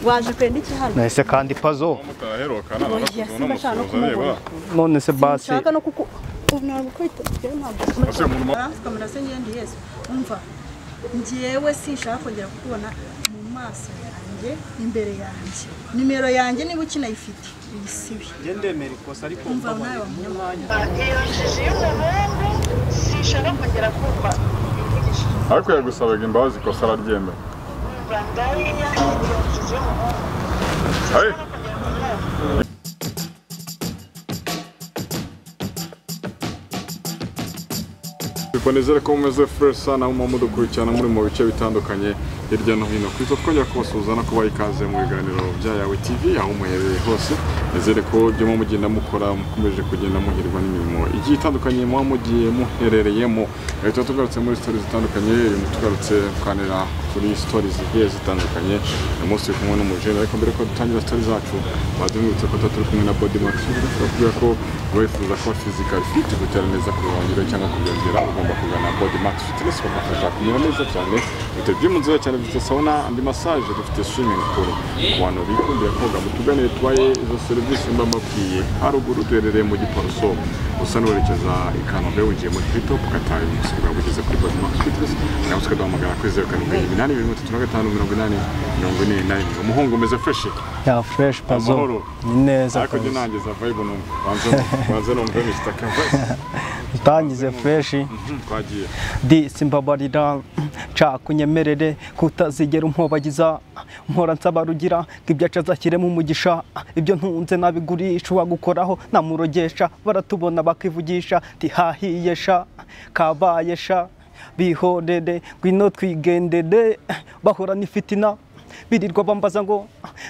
Waje kwenda iki hano? Nahise kandi Pazo. None se basi. Nshaka no kuku ntabwo kwita ntabwo. Kamera se ngende Yesu. Umva. Njyewe sinshaka kongera kukubona mu maso yanjye imbere yanjye. Nimero yanjye niba ukinayifite uyisibe. Nge ndemera ikosa ariko umva nawe wamunyamwanya. Iyo njiji y'umuhungu sinshaka kongera kumva. Ariko yagusabaga imbabazi ikosa araryemera. Hey. Nizere ko mumeze fresh sana mu mudukurikirana muri mu bice bitandukanye hirya no hino. Kwizo twongera kubasuhuza no kubaha ikaze mu biganiro bya Yawe TV aho muherereye hose. Nizere ko ibyo mugenda mukora mukomeje kugenda muhirwa n'imirimo igiye itandukanye muba mugiye muherereyemo. Tuba tugarutse muri stories zitandukanye, tugarutse kuganira kuri stories zigiye zitandukanye. Uyu munsi turi kumwe n'umujene, ariko mbere ko dutangira stories zacu badumwibutse ko turi kumwe na Body Max. Tuvuga ko wifuza kuba physical fit, gutera neza ku ruhangiro cyangwa kubyongera, ugomba kugana Body Max Fitness bakafasha kumera neza cyane. Dufite gym nziza cyane, dufite sauna and massage, dufite swimming pool. Ku bantu bikundira koga mutuganire tubaye izo serivisi mba mbabwiye. Haruguru duherereye mu Giporoso, usa n'uwerekeza i Kanombe ugiye muri Hilltop ukataha ibumoso bwawe ugeze kuri Body Max Fitness, nawe ukaduhamagara kuri 0788 35 80 41. Umuhungu umeze fresh? Ya fresh Pazo. Ni neza. Ariko jye nangiza vibe numva. Banze numve Mr. Canvas. Utangize fresh. Twagiye. Di simbabarira nshaka kunyemerere kutazigera umpobagiza mpora nsaba rugira ibyaca azashyiremo umugisha ibyo ntunze nabigurisha uwagukoraho namurogesha baratubona bakivugisha tihahiyesha kabayesha bihorere ngwino twigendere bahora n'ifitina birirwa bambaza ngo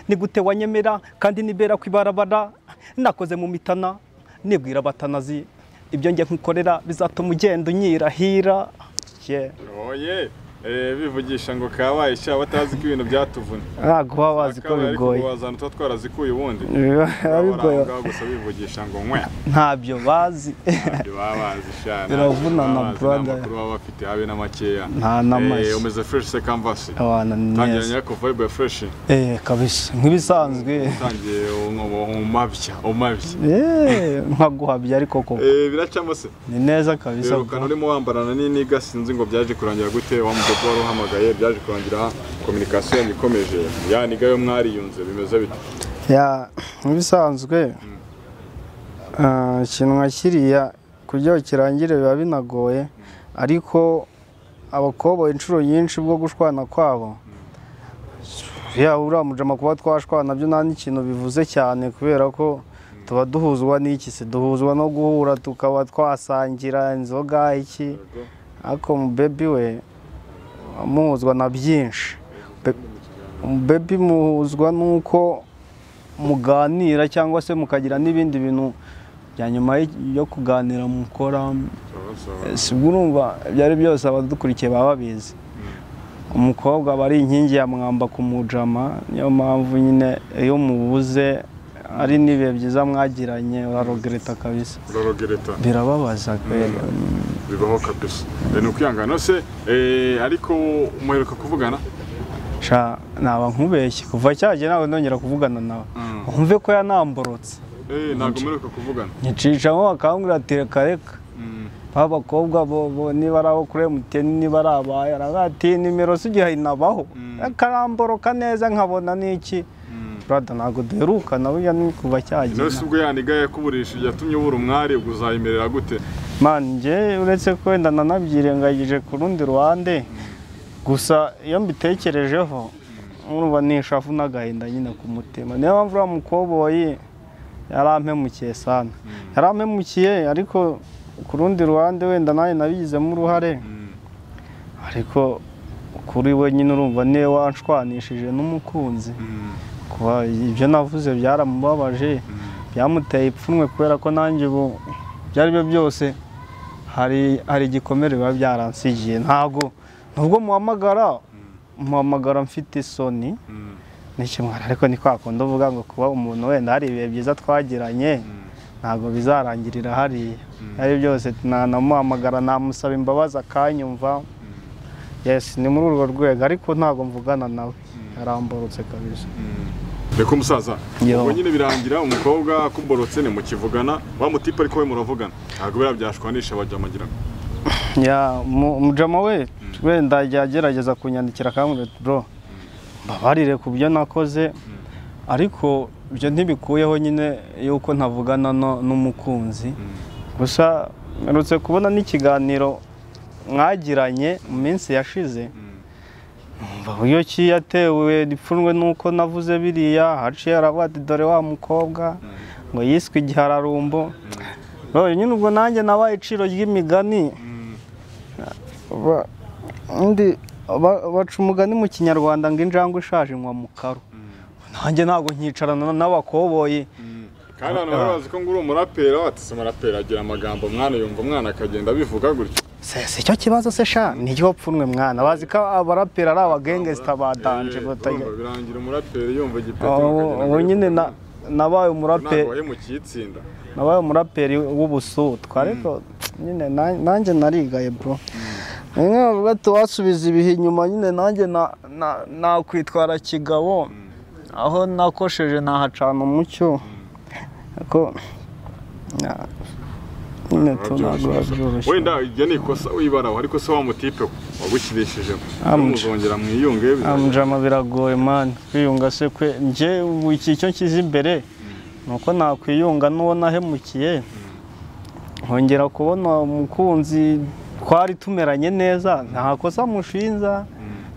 ni gute wanyemera kandi nibera kwibarabara nakoze mu mitana nibwira batanazi ibyo nge nkukorera bizatuma ugenda unyirahira. Oye, bivugisha ngo kabaye sha batazi ko ibintu byatuvuna. Ntabwo baba bazi ko bigoye. Wazana twatwarazikuye ubundi. Bigoye. Gusa bivugisha ngo nkwe. Ntabyo bazi. Ntabyo baba bazi sha. Biravunana brother. Amakuru baba bafite habe na makeya. Nta na make. Umeze fresh se Canvas. Abana neza. Tangira nyako vibe ya fresh. Kabisa nk'ibisanzwe. Tangiye umabya, umabya. Nkaguhabya ariko koko. Biracamo se. Ni neza kabisa. Ukana urimo wambarana n'iniga sinzi ngo byaje kurangira gute wa mugabo wari uhamagaye byaje kurangira communication yanyu ikomeje ya niga yo mwariyunze bimeze bite? Ya nk'ibisanzwe ikintu nka kiriya kugira kirangire biba binagoye ariko abakobwa inshuro nyinshi bwo gushwana kwabo ya uriya mujama kuba twashwana byo nta n'ikintu bivuze cyane kubera ko tuba duhuzwa n'iki se duhuzwa no guhura tukaba twasangira inzoga iki ariko mu baby we muhuzwa na byinshi. Baby muhuzwa nuko muganira cyangwa se mukagira n'ibindi bintu bya nyuma yo kuganira mukora. Sibwo urumva byari byose abadukurikiye baba babizi. Umukobwa aba ari inkingi ya mwamba ku mujama, niyo mpamvu nyine iyo mubuze ari n'ibihe byiza mwagiranye urarogereta kabisa. Urarogereta. Birababaza kweli. Bibaho kabisa. Ni ukwihangana se ariko umuheruka kuvugana? Sha naba nkubeshye kuva cyagiye ntabwo ndongera kuvugana nawe. Umve ko yanamborotse. Ntabwo umuheruka kuvugana. Nyicishamo akambwira ati reka reka. Abakobwa bo niba ari abo kuri MTN niba ari abaye ati nimero si igihe inabaho. Akaramboroka neza nkabona n'iki. Brother ntabwo duherukana burya ni kuva cyagiye. None se ubwo yaniga yakuburisha yatumye ubura umwari ubwo uzayimerera gute? Man nge uretse ko wenda nanabyirengagije ku rundi ruhande gusa iyo mbitekerejeho urumva nishafu n'agahinda nyine ku mutima. Niyo mpamvu uriya mukoboyi yarampemukiye sana. Yarampemukiye ariko ku rundi ruhande wenda nanjye nabigizemo uruhare ariko kuri we nyine urumva niwe wanshwanishije n'umukunzi. Kuba ibyo navuze byaramubabaje byamuteye ipfunwe kubera ko nanjye ubu byari byo byose hari igikomere biba byaransigiye. Ntabwo nubwo muhamagara mfite isoni n'ikimwara ariko ni kwa kundi uvuga ngo kuba umuntu wenda hari ibihe byiza twagiranye ntabwo bizarangirira hariya. Ari byose nanamuhamagara namusaba imbabazi akanyumva. Yes, ni muri urwo rwego ariko ntabwo mvugana nawe. Yaramborotse kabisa. Reka umusaza, ubwo nyine birangira umukobwa akuborotse ni mukivugana wa mutipe, ariko we muravugana ntabwo biriya byashwanisha abajama ngira ngo. Ya mujama we wenda yagerageza kunyandikira akambwira ati bro mbabarire ku byo nakoze, ariko ibyo ntibikuyeho nyine yuko ntavugana n'umukunzi. Gusa mperutse kubona n'ikiganiro mwagiranye mu minsi yashize, numva uburyo ki yatewe ipfunwe nuko navuze biriya, haciye aravuga ati dore wa mukobwa ngo yiswe igihararumbo. Nyine ubwo nanjye nabaye iciro ry'imigani. Baca umugani mu Kinyarwanda ngo injangwe ishaje inywa mu karu. Nanjye ntabwo nkicarana n'abakoboyi. Kandi abantu bari bazi ko ngo uri umuraperi, ati se umuraperi agira amagambo mwana yumva umwana akagenda abivuga gutyo. Si cyo kibazo se sha, nicyo pfunwe mwana, bazi ko abaraperi ari abagengesita ba danje batajya. Birangira umuraperi yumva igipeti. Ubu nyine nabaye umuraperi. Nabaye umuraperi w'ubusutwa, ariko nyine nanjye narigaye bro. Nkavuga ati wasubiza ibihe inyuma nyine nanjye nakwitwara kigabo, aho nakosheje nahacana umucyo. Ariko nyine tunagura. Wenda iryo ni ikosa wibaraho, ariko se wa mutipe wagushyirishijemo muzongera mwiyunge? Amujama biragoye man, kwiyunga se kwe nje ubu iki cyo nshyize imbere nuko nakwiyunga n'uwo nahemukiye, nkongera kubona umukunzi twari tumeranye neza, nta kosa mushinza,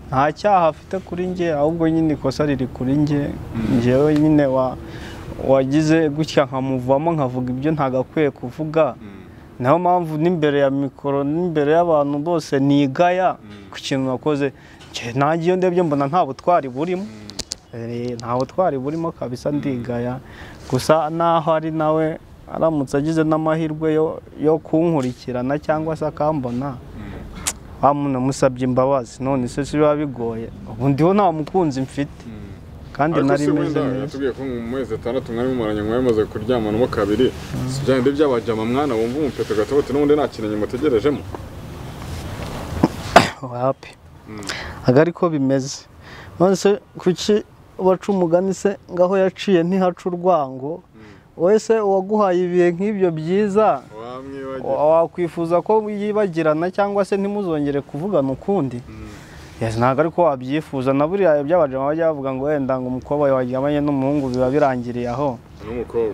nta cyaha afite kuri nge, ahubwo nyine ikosa riri kuri nge. Njyewe nyine wagize gutya nkamuvamo nkavuga ibyo ntagakwiye kuvuga. Niyo mpamvu n'imbere ya mikoro n'imbere y'abantu bose nigaya ku kintu nakoze. Nanjye iyo ndebye mbona nta butwari burimo, nta butwari burimo kabisa, ndigaya. Gusa naho ari nawe aramutse agize n'amahirwe yo kunkurikirana cyangwa se akambona, musabye imbabazi. None se biba bigoye, ubu ndiho nta mukunzi mfite kandi nari meze neza. Yatubwiye ko mu mezi 6 mwari mumaranye, mwari mumaze kuryamana mo kabiri, si byandi by'abajama mwana wumva umupeta gatobote n'ubundi nta kintu mutegerejemo? Wapi aga ariko bimeze. None se kuki baca umugani se ngaho yaciye ntihaca urwango? Wese uwaguhaye ibihe nk'ibyo byiza wakwifuza ko yibagirana cyangwa se ntimuzongere kuvugana ukundi? Ntabwo ariko wabyifuza. Na buriya by'abajama bajya bavuga ngo wenda ngo umukobwa waryamanye n'umuhungu biba birangiriye aho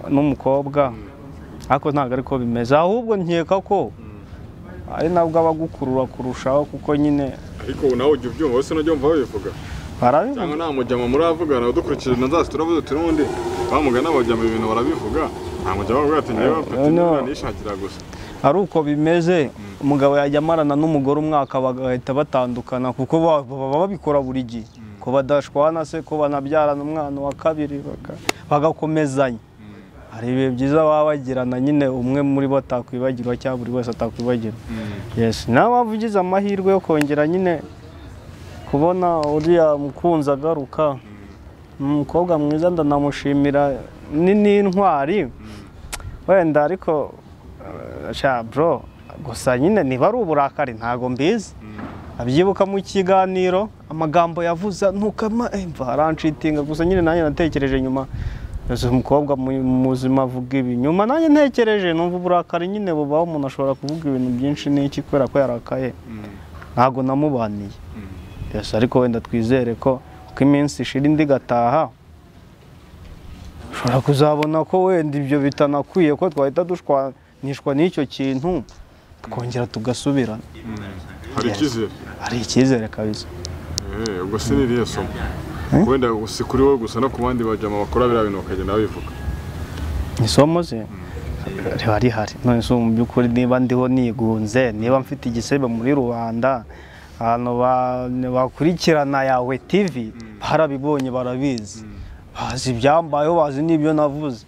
n'umukobwa, ariko ntabwo ariko bimeze. Ahubwo nkeka ko ari nabwo abagukurura kurushaho, kuko nyine ariko nawe ujya ubyumva wese unajya wumva babivuga cyangwa nta mujama muravugana udukurikije na zasi turavuze turundi bamugana abajama ibintu barabivuga, nta mujama bavuga ati njyewe peti nishakira gusa. Ari uko bimeze, umugabo yajya amarana n'umugore umwaka bagahita batandukana, kuko baba babikora buri gihe, ko badashwana se, ko banabyarana umwana wa kabiri bagakomezanya. Hari ibihe byiza baba bagirana nyine, umwe muri bo atakwibagirwa cyangwa buri wese atakwibagirwa. Yes, nawe waba ugize amahirwe yo kongera nyine kubona uriya mukunzi agaruka, umukobwa mwiza ndanamushimira, ni n'intwari wenda, ariko sha bro gusa nyine niba ari uburakari ntago mbizi. Abyibuka mu kiganiro amagambo yavuze ntukama mva aranshitinga. Gusa nyine nanjye natekereje nyuma, umukobwa muzima avuga ibi, nyuma nanjye ntekereje numva uburakari nyine bubaho, umuntu ashobora kuvuga ibintu byinshi n'iki kubera ko yarakaye. Ntago namubaniye. Yes, ariko wenda twizere ko uko iminsi ishira indi gataha ushobora kuzabona ko wenda ibyo bitanakwiye, ko twahita dushwanishwa n'icyo kintu tukongera tugasubirana. Hari icyizere, hari icyizere kabisa. Ubwo se ni irihe somo wenda si kuri wowe gusa no ku bandi bajama bakora biriya bintu bakagenda babivuga? Isomo se riba rihari. None se mu by'ukuri niba ndiho nigunze, niba mfite igisebe muri rubanda, abantu bakurikirana Yawe TV barabibonye, barabizi, bazi ibyambayeho, bazi n'ibyo navuze.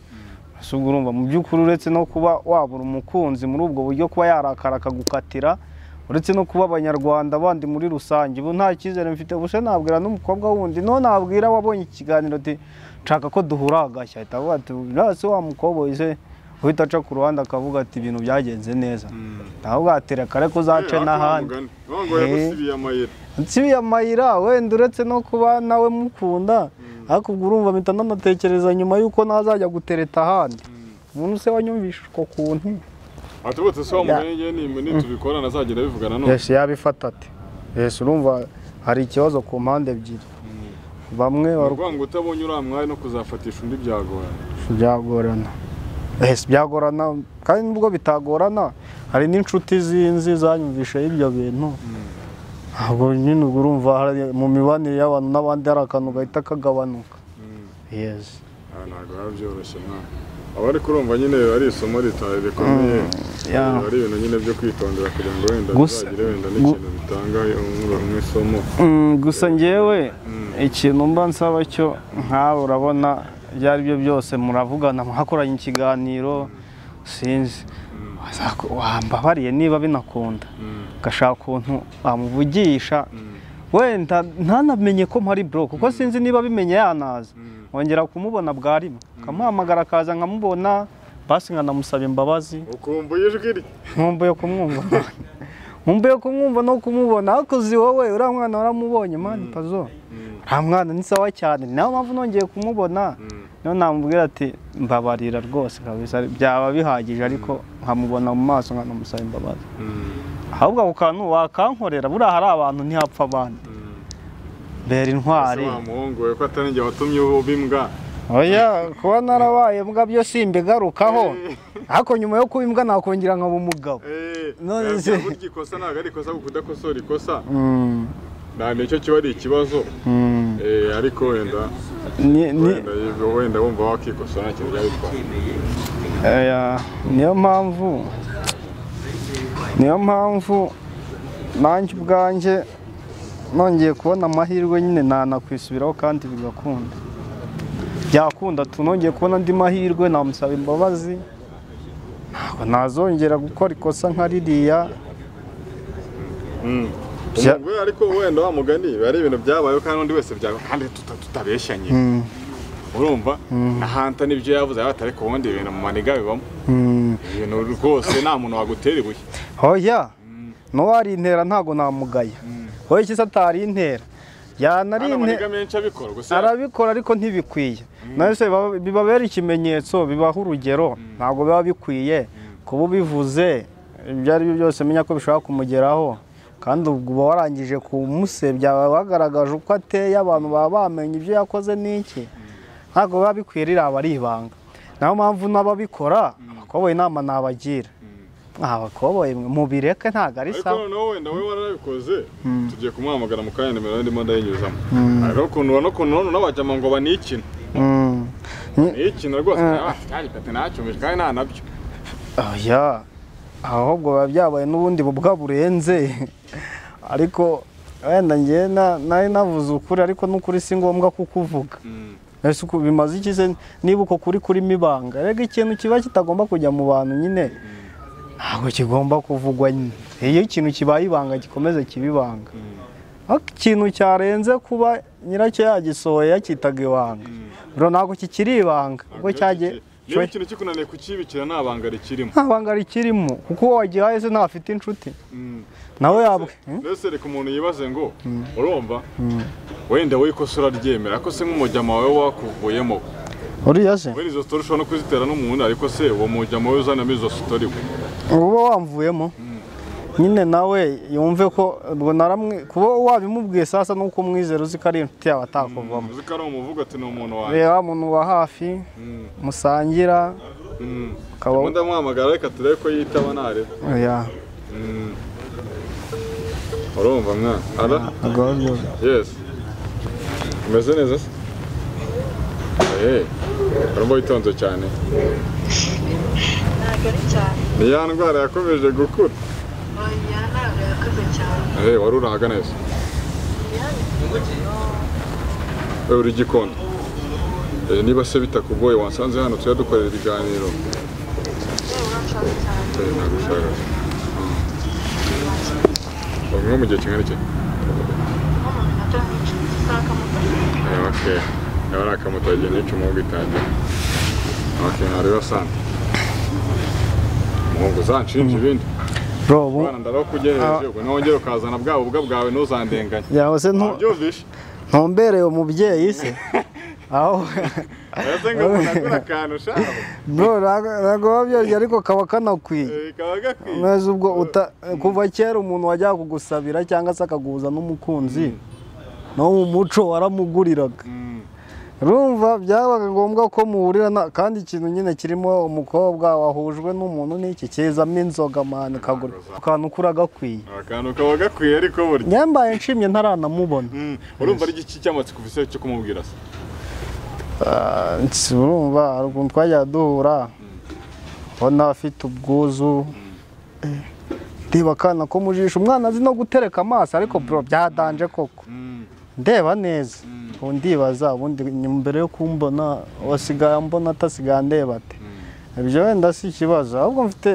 Urumva mu by'ukuri uretse no kuba wabura umukunzi muri ubwo buryo, kuba yarakara akagukatira, uretse no kuba abanyarwanda bandi muri rusange ubu nta cyizere mfite. Ubuse nabwira n'umukobwa wundi, no nabwira wabonye ikiganiro ati nshaka ko duhura agashya, ahita avuga ati nase wa mukobwa se uhita aca ku ruhande akavuga ati ibintu byagenze neza. Ahubwo atera kare ko uzace n'ahandi. Ngo yagusibiye amayira. Nsibiye amayira wenda uretse no kuba nawe mukunda, ariko ubwo urumva mpita nanatekereza nyuma yuko nazajya gutereta ahandi. Umuntu se wanyumvisha uko kuntu. Atubutse se wa mugani ni tubikora nazagenda bivugana none. Yes, yabifata ate. Yes, urumva hari ikibazo ku mpande ebyiri. Bamwe baruvuga ngo utabonye uriya mwari no kuzafatisha undi byagorana. Byagorana. Yes, byagorana kandi nubwo bitagorana hari n'inshuti zinzi zanyumvisha ibyo bintu. Ntabwo nyine urumva mu mibanire y'abantu n'abandi hari akantu gahita kagabanuka. Yes. Ntabwo biba byoroshye mwana. Abari kurumva nyine ari isomo rikomeye. Ari ibintu nyine byo kwitondera kugira ngo wenda bizagire wenda n'ikintu bitanga mu isomo. Gusa njyewe ikintu mba nsaba cyo nkawe urabona ibyo ari byo byose muravugana muhakoranye ikiganiro sinzi wambabariye niba binakunda gashaka ukuntu amuvugisha wenda ntanamenye ko mpari bro kuko sinzi niba bimenye yanaza wongera kumubona bwa rimwe kamuhamagara akaza nkamubona basi nkanamusaba imbabazi. Ukumbuye ijwi rye? Nkumbuye kumwumva. Nkumbuye kumwumva no kumubona. Ariko uzi wowe uriya mwana waramubonye man Pazo. Uriya mwana ni sawa cyane, niyo mpamvu nongeye kumubona. Niyo namubwira ati mbabarira rwose kabisa byaba bihagije ariko nkamubona mu maso nkanamusaba imbabazi. Ahubwo ako kantu wakankorera buriya hari abantu ntihapfa abandi. Bera intwari. Ese wa muhungu we ko atari njye watumye uba imbwa? Oya, kuba narabaye imbwa byo simbigarukaho. Ariko nyuma yo kuba imbwa nakongera nkaba umugabo. None se burya ikosa ntabwo ari ikosa kudakosora ikosa. Nta nicyo kiba ari ikibazo. Ariko wenda wenda wumva wakikosora nta kintu byaba bitwaye. Niyo mpamvu nanjye ubwanjye nongeye kubona amahirwe nyine nanakwisubiraho kandi bigakunda. Byakunda tunongeye kubona andi mahirwe namusaba imbabazi. Ntabwo nazongera gukora ikosa nka ririya. Umugore ariko wenda wa mugani bari ibintu byabayeho kandi undi wese byaba kandi tutabeshyanye. Urumva na Hunter nibyo yavuze abatari ko ubundi ibintu mu maniga bibamo. Ibintu rwose nta muntu wagutera ibuye. Oya. No wari intera ntago namugaya. Oya iki satari intera. Arabikora ariko ntibikwiye. Nase bibabera ikimenyetso bibaha urugero ntago biba bikwiye kuba ubivuze ibyo ari byo byose menya ko bishobora kumugeraho kandi ubwo uba warangije kumusebya bagaragaje uko ateye abantu baba bamenye ibyo yakoze n'iki ntago biba bikwiye riraba ari ibanga. Nayo mpamvu n'ababikora abakoboye inama nabagira. Abakoboye mubireke ntago ari sawa. Ariko noneho wenda we warabikoze tugiye kumuhamagara mu kanya nimero ndimo ndayinyuzamo. Ariko ukuntu ubona ukuntu none n'abajama ngo banikina. Nikina rwose cyari pete nacyumvise kandi nta nabyo. Oya, ahubwo biba byabaye n'ubundi bubwa burenze. Ariko wenda njye nari navuze ukuri ariko n'ukuri si ngombwa kukuvuga. Ese uko bimaze iki se niba uko kuri kurimo ibanga? Rega ikintu kiba kitagomba kujya mu bantu nyine ntabwo kigomba kuvugwa nyine. Iyo ikintu kibaye ibanga gikomeze kibibanga. Ariko ikintu cyarenze kuba nyiracyo yagisohoye yakitaga ibanga. Bro ntabwo kikiri ibanga ubwo cyagiye. Niba ikintu kikunaniye kukibikira nta banga rikirimo. Nta banga rikirimo kuko uwo wagihaye se ntafite inshuti. Nawe yabwe. Mbese reka umuntu yibaze ngo urumva wenda we ikosa uraryemera ariko se nk'umujyama wawe wakuvuyemo. Uriya se? Wenda izo story ushobora no kuzitera n'umuntu ariko se uwo mujyama we uzanamo izo story we. Uba wamvuyemo nyine nawe yumve ko ubwo naramwe kuba wabimubwiye sasa nuko umwizera uzi ko ari inshuti yawe atakuvamo. Uzi ko ari umuvuga ati ni umuntu wanjye. Reba umuntu wa hafi musangira. Ukaba ndamuhamagara reka turebe ko yitaba nareba. Oya. Urumva mwana? Ara? Yes. Umeze neza se? Urumva witonze cyane. Ntabwo ari cyane. Ni ya ndwara yakomeje gukura. Oya ntabwo yakoze cyane. Wari uri ahagana he se? Uri Gikondo. Niba se bitakugoye wansanze hano tujya dukorera ibiganiro. Ntabwo ushaka. Nko mu gihe kingana iki? Okay. Nawe ari akamoto igihe n'icumi ahubwo itangira. Okay, ntareba sante. Umuhungu uzanshinja ibindi. Bro, ubu Bwana ndarakugejeje ubwo nongera ukazana bwa bubwa bwawe ntuzandenganye. yawe se Wabyumvishe? ntombereye umubyeyi se aho Uretse ngo umuntu agura akantu shaho. bro ntabwo biba byoroshye ariko kaba kanakwiye. Kaba gakwiye. Neza ubwo kuva kera umuntu wajyaga kugusabira cyangwa se akaguhuza n'umukunzi no mu muco waramuguriraga. Urumva byabaga ngombwa ko muhurira kandi ikintu nyine kirimo umukobwa wahujwe n'umuntu n'iki kizamo inzoga mani kagura akantu kura gakwiye. Akantu kaba gakwiye ariko burya. Nyambaye nshimye ntaranamubona. Urumva ari iki cy'amatsiko ufise cyo kumubwira se? Urumva hari ukuntu twajya duhura ubona afite ubwuzu ndeba akana ko mu jisho umwana azi no gutereka amaso ariko bro byadanje koko ndeba neza ubu ndibaza ubundi mbere yo kumbona wasigaye mbona atasigaye andeba ate ibyo wenda si ikibazo ahubwo mfite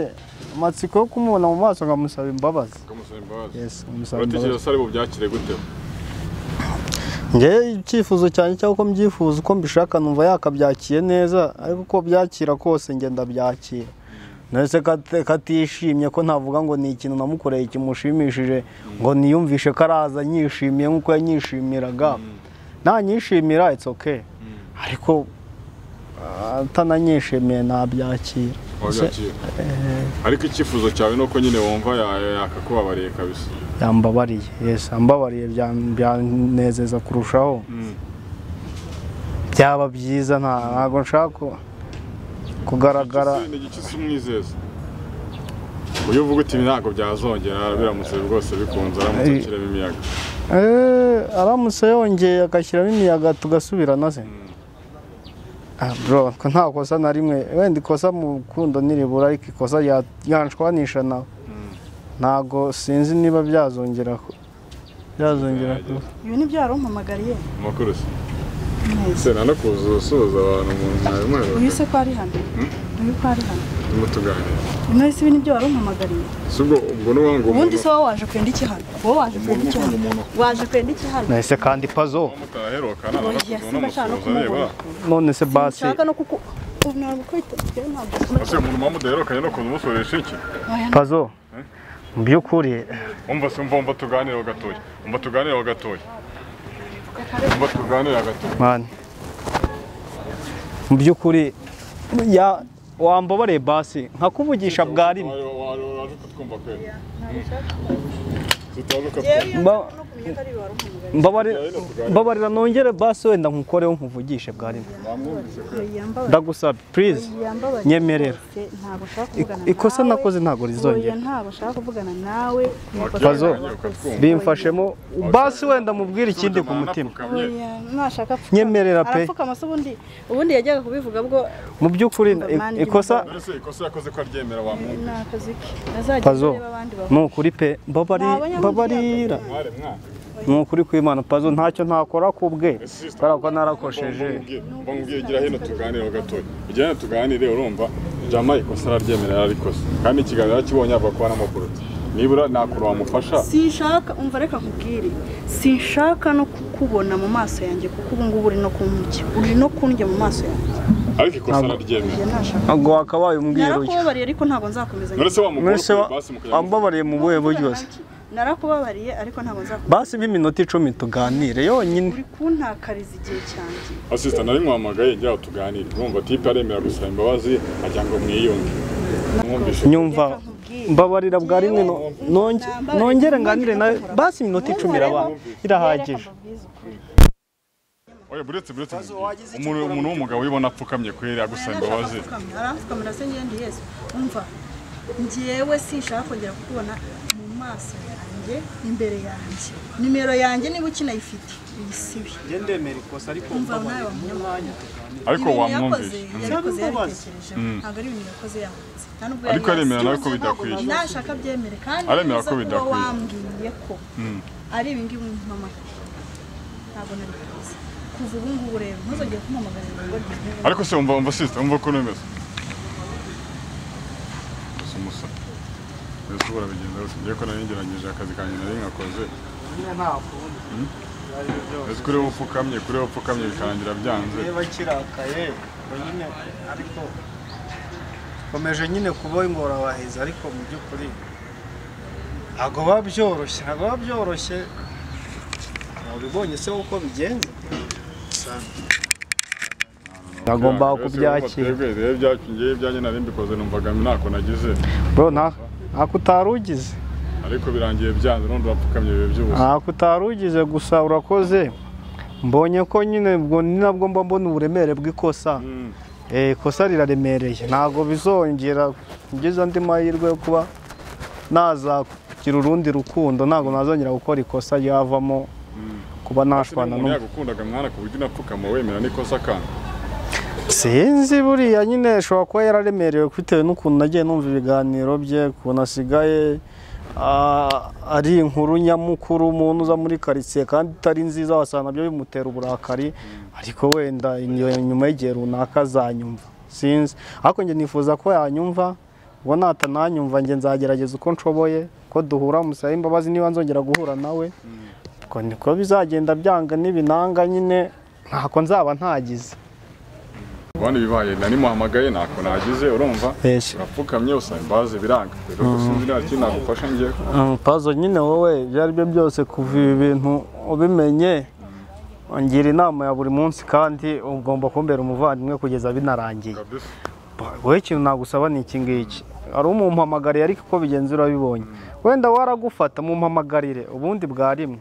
amatsiko yo kumubona mu maso nkamusaba imbabazi. Yes, nkamusaba imbabazi. Uratekereza se ari bubyakire gute? Njye icyifuzo cyanjye cyangwa uko mbyifuza uko mbishaka numva yakabyakiye neza ariko uko byakira kose njye ndabyakira. Nese katishimye ko ntavuga ngo ni ikintu namukoreye kimushimishije ngo niyumvishe ko araza nyishimiye nkuko yanyishimiraga. Nanyishimira it's okay. Ariko atananyishimiye nabyakira. Ariko icyifuzo cyawe nuko nyine wumva yakakubabariye kabisa. Yambabariye, yes, ambabariye byanezeza kurushaho. Byaba byiza ntago nshaka kugaragara. Ni igiki se umwizeza? Uyu uvuga uti ntago byazongera biramutse rwose bikunze aramutse akiramo imiyaga. Aramutse yongeye agashyiramo imiyaga tugasubirana se. Bro, ko nta kosa na rimwe wenda ikosa mu rukundo niribura ariko ikosa yanshwanisha nawe. Ntago sinzi niba byazongera. Ibi ni byo warumpamagariye. Amakuru se? Se nanakuza usuhuza abantu mu mwari. Uyu se ko ari hano? Uyu ko ari hano? Turimo tuganira. None se ibi ni byo warumpamagariye? Si ubwo ubwo ngo ubundi se wowe waje kwenda iki hano? Wowe waje kwenda iki hano? Waje kwenda iki hano? Nahise kandi pazo. Mutaheruka nanakuza reba. None se basi. Nshaka no kuku ntabwo kwita ntabwo. Ase umuntu mamudaherukanye no kumusoresha iki? Pazo. Mu by'ukuri umva se umva tuganire gatoya. Umva tuganire gatoya. Umva tuganire gatoya. Man. Mu by'ukuri ya wambabare basi nkakuvugisha bwa rimwe. Mbabarira nongere basi wenda nkukoreho nkuvugishe bwa rimwe. Ndagusaba please nyemerera. Ikosa nakoze ntago rizongera. Ntabwo nshaka kuvugana nawe. Pazo bimfashemo basi wenda mubwire ikindi ku mutima. Nashaka nyemerera pe. Arapfukama se ubundi yajyaga kubivuga bwo mu by'ukuri ikosa ikosa yakoze ko aryemera wamwumva. Nakazi ke. Azajya areba abandi baho. Nukuri pe mbabarira. Nukuri kw'Imana Pazo ntacyo ntakora kubwe kubera ko narakosheje. Mbamubwire gira hino tuganire gatoya. Gira hino tuganire urumva jama ikosa araryemera ararikosa. Kandi ikiganiro akibonye avuga ko anamukurutse. Nibura nakuru wamufasha. Sinshaka umva reka nkubwire. Sinshaka no kukubona mu maso yanjye kuko ubu ngubu uri no kumurya. Uri no kundya mu maso yanjye. Ariko ikosa araryemera. Ngo wakabaye umbwira uyu. Narakubabariye ariko ntabwo nzakomeza. None se wamukuru basi mukajya. Ambabariye mu buhe buryo se? Narakubabariye ariko ntabwo nzakomeza. Basi b'iminota 10 tuganire yonyine. Uri kuntakariza igihe cyanjye. Assistant nari nkwamagaye njya tuganire. Urumva tipe aremera gusaba imbabazi ajya ngo mwiyunge. Nyumva mbabarira bwa rimwe nongere nganire nawe basi iminota 10 iraba irahagije. Oya buretse umuntu w'umugabo wibona apfukamye kweri agusaba imbabazi. Arapfukamira se ngende Yesu. Umva njyewe sinshaka kongera kukubona mu maso yanjye imbere yanjye. Nimero yanjye niba ukinayifite uyisibe. Njye ndemera ikosa ariko mbabarira mu mwanya tuganire. Ariko wamwumvise. Yabikoze yabitekereje. Ntabwo ari ibintu yakoze yahutse. Ariko aremera nawe ko bidakwiye. Nashaka byemere kandi aremera ko bidakwiye. Wambwiye ko ari ibi ngibi umpamagaye. Ntabwo nari kuzi. Kuva ubu ngubu rero ntuzongere kumpamagarira ngo ndebe. Ariko se umva sister umva ko nemeza. Umusa. Ese urabigenda rwose ngiye ko nari ngerageje akazi kanjye nari nkakoze. Ese kuri upfukamye bikarangira byanze. Niba kirakaye nyine ariko Bikomeje nyine kuba ingorabahizi, ariko mu by'ukuri ntabwo biba byoroshye, ntabwo biba byoroshye. Wabibonye se uko bigenze? Agomba kubyakira. Rero byakingiye ibyanjye nari mbikoze numvaga ntako nagize. Bro, ntako utarugize. Ariko birangiye byanze none urapfukamye bibe by'ubusa. Ntako utarugize, gusa urakoze. Mbonye ko nyine ubwo ni nabwo mba mbona uburemere bw'ikosa. Ikosa riraremereye, ntabwo bizongera kugeza andi mahirwe yo kuba nazagira urundi rukundo, ntabwo nazongera gukora ikosa ryavamo kuba nashwana n'umuntu. Yagukundaga mwana ku buryo unapfukama wemera n'ikosa kandi? Sinzi, buriya nyine ashobora kuba yararemerewe bitewe n'ukuntu nagiye numva ibiganiro bye, ukuntu asigaye ari inkuru nyamukuru umuntu uza muri karitsiye kandi itari nziza, wasanga nabyo bimutera uburakari, ariko wenda nyuma y'igihe runaka azanyumva, sinzi. Ariko njye nifuza ko yanyumva, ubwo natananyumva njye nzagerageza uko nshoboye ko duhura musabe imbabazi niba nzongera guhura nawe, ubwo niko bizagenda byanga n'ibinanga nyine ntako nzaba ntagize. Ubundi bibaye nari muhamagaye ntako nagize, urumva urapfukamye usaba imbabazi biranga. Rero sinzi niba iki nagufasha ngiye. Pazo nyine wowe ibyo ari byo byose kuva ibi bintu ubimenye ngira inama ya buri munsi, kandi ugomba kumbera umuvandimwe kugeza binarangiye. Wowe ikintu nagusaba ni iki ngiki, ari umumpamagarire ariko uko bigenze urabibonye, wenda waragufata mumpamagarire ubundi bwa rimwe.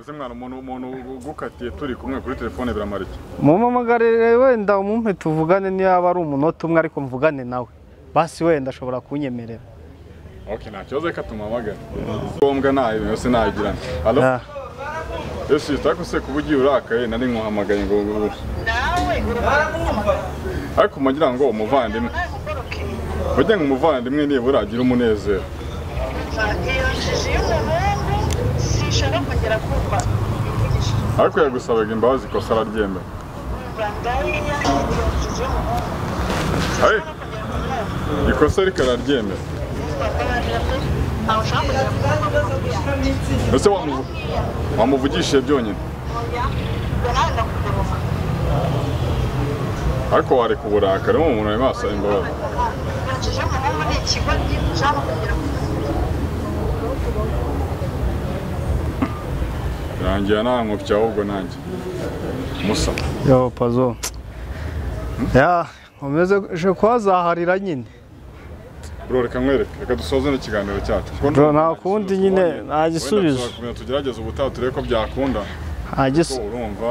Ese mwana umuntu ugukatiye turi kumwe kuri telefone biramara iki? Mumpamagarire wenda umumpe tuvugane, niba ari umunota umwe ariko mvugane nawe basi, wenda ashobora kunyemerera. Okay, nta kibazo, reka tumuhamagare. Ngombwa nayo yose nayigirana. Allo? Ese utako se kuba ugiye urakaye nari nkuhamagaye ngo nawe uramwumva, ariko mugira ngo umuvandimwe ujye ngo umuvandimwe nibura agira umunezero. Ariko yagusabaga imbabazi ikosa araryemera. Ikosa ariko araryemera. Ese wamuvugishije byonyine? Ariko wareka uburakari umuntu arimo asaba imbabazi. Rangira nankopya ahubwo nanjye. Musa. Yo Pazo. Ya, nkomeze kwazaharira nyine. Bro, reka nkwereke, reka dusoze n'ikiganiro cyacu. Bro, nta kundi nyine nta gisubizo. Wenda tugerageze ubutaha turebe ko byakunda. Urumva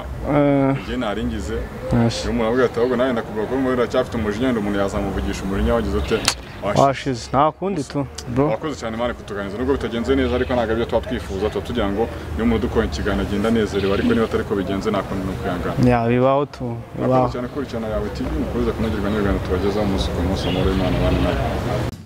igihe naringize iyo umuntu avuga ati ahubwo nawe ndakubwira ko muri uracyafite umujinya, wenda umuntu yazamuvugisha umujinya wagize ute washize, nta kundi tu. Bro, wakoze cyane mwana kutuganiriza, nubwo bitagenze neza ariko ntabwo aribyo tuba twifuza, tuba tugira ngo niyo umuntu dukora ikiganiro agenda anezerewe, ariko niba atari ko bigenze nta kundi ni ukwihangana. Ya bibaho tu. Wakoze cyane kurikirana Yawe TV, mukomeze kunogerwa n'ibiganiro tubagezaho umunsi ku munsi. Amahoro y'Imana abane nawe.